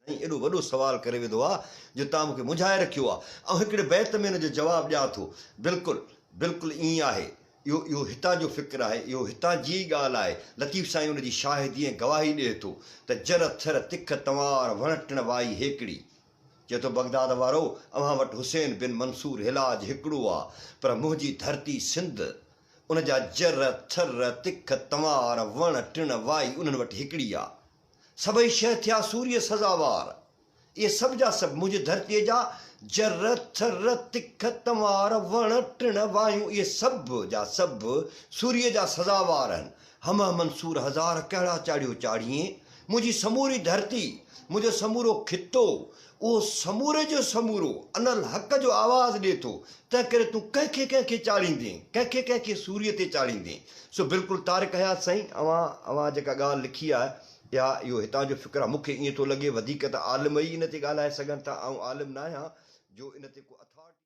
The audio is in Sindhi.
سائين ايڏو وڏو سوال ڪري وڌو آ جو توهان مون کي منجهائي رکيو آ. آئون هڪڙي بيت ۾ ان جو جواب ڏيان ٿو. بلڪل بلڪل ائين آهي. اهو اهو هتان جو فڪر آهي. اهو هتان جي ئي ڳالهه آهي. لطيف سائين ان جي شاهدي ۽ گواهي ڏئي ٿو ته جر ٿر تک تنوار وڻ ٽڻ وائي هيڪڙي. چئي ٿو بغداد وارو اوهان وٽ حسين بن منصور حلاج هڪڙو آ پر منهنجي ڌرتي سنڌ ان جا جر ٿر تک تنوار وڻ ٽڻ وائي انهن وٽ هڪڙي آ. سڀئي شيء ٿيا سوريء سزاوار. اهي سڀ جا سڀ منهنجي ڌرتيء جا جر، ٿر، تک، تنوار، وڻ، ٽڻ، وايون اهي سڀ جا سڀ سوريء جا سزاوار آهن. همه منصور هزار ڪهڙا چاڙهيو چاڙهين. منهنجي سموري ڌرتي، منهنجو سمورو خطو، اهو سموري جو سمورو انا الحق جو آواز ڏئي ٿو، تنهنڪري تون ڪنهن کي ڪنهن کي چاڙهيندين، ڪنهن کي ڪنهن کي سوريء تي چاڙهيندين. سو بلڪل طارق حيات سائين اوهان اوهان جيڪا ڳالهه لکي آهي اها اهو هتان جو فڪر آهي. مون کي ائين ٿو لڳي وڌيڪ ته عالم ئي ان تي ڳالهائي سگهن ٿا، آئون عالم ناهيان جو ان تي ڪو اٿارٽي.